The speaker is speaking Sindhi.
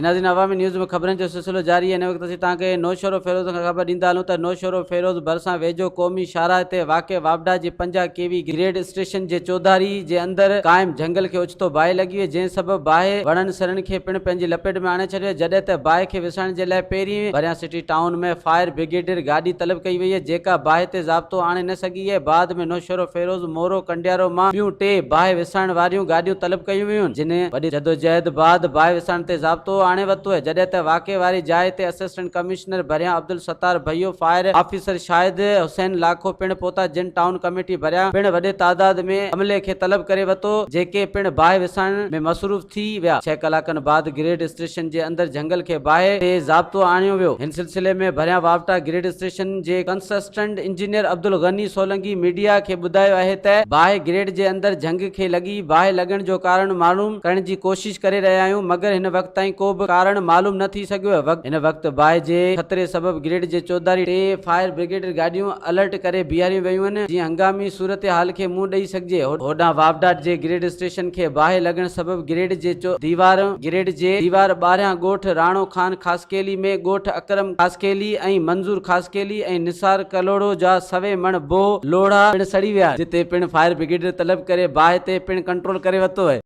ناظرين عوامي نيوز ۾ خبرن جو سلسلو جاري آهي هن وقت اسين توهان کي نوشهروفيروز کان خبر ڏيندا هلون ته نوشهروفيروز ڀرسان ويجهو قومي شاهراهه تي واقع واپڊا جي 50 ڪي وي گريڊ اسٽيشن جي چوڌاري جي اندر قائم جهنگل کي اوچتو باهه لڳي وئي جنهن سبب باهه وڻن سرن کي پڻ پنهنجي لپيٽ ۾ آڻي ڇڏيو جڏهن ته باهه کي وسائڻ جي لاء پهرين ڀريان سٽي ٽائون ۾ فائر برگيڊ گاڏي طلب ڪئي وئي جيڪا باهه تي ضابطو آڻي نه سگهي آهي بعد ۾ نوشهروفيروز مورو ڪنڊيارو مان ٻيون ٽي باهه وسائڻ واريون گاڏيون طلب ڪيون ويون، جن وڏي جدوجهد بعد باهه وسائڻ تي ضابطو آڻي ورتو آهي، جڏهن ته واقعي واري جاء تي assistant commissioner Bharian Abdul Sattar Bhayo, fire officer Shahid Hussain Lakho پڻ پهتا، جن ٽائون ڪميٽي ڀريان پڻ وڏي تعداد ۾ عملي کي طلب ڪري ورتو، جيڪي پڻ باهه وسائڻ ۾ مصروف ٿي ويا، ڇهه ڪلاڪن بعد گريڊ اسٽيشن جي اندر جهنگل کي باهه تي ضابطو آڻيو ويو. هن سلسلي ۾ ڀريان واپڊا گريڊ اسٽيشن جي consultant engineer Abdul Ghani Solangi media کي ٻڌايو آهي ته باهه گريڊ جي اندر جهنگ کي لڳي، باهه لڳڻ جو ڪارڻ معلوم ڪرڻ جي ڪوشش ڪري رهيا آهيون مگر هن وقت تائين ڪو به ڪارڻ معلوم نه ٿي سگهيو آهي. هن وقت باهه جي خطري سبب گريڊ جي چوڌاري ٽي فائر برگيڊ گاڏيون الرٽ ڪري بيهاريون ويون آهن جيئن هنگامي صورتحال کي منهن ڏئي سگهجي. هوڏانهن واپڊا جي گريڊ اسٽيشن کي باهه لڳڻ سبب گريڊ جي ديوار گريڊ جي ديوار ٻاهريان ڳوٺ راڻو خان خاصخيلي ۾ ڳوٺ اڪرم خاصخيلي ۽ منظور خاصخيلي ۽ نثار ڪلهوڙو جا سوين مڻ بوهه لوڙها پڻ سڙي ويا جتي پڻ فائر برگيڊ طلب ڪري باهه تي پڻ ڪنٽرول ڪري ورتو آهي.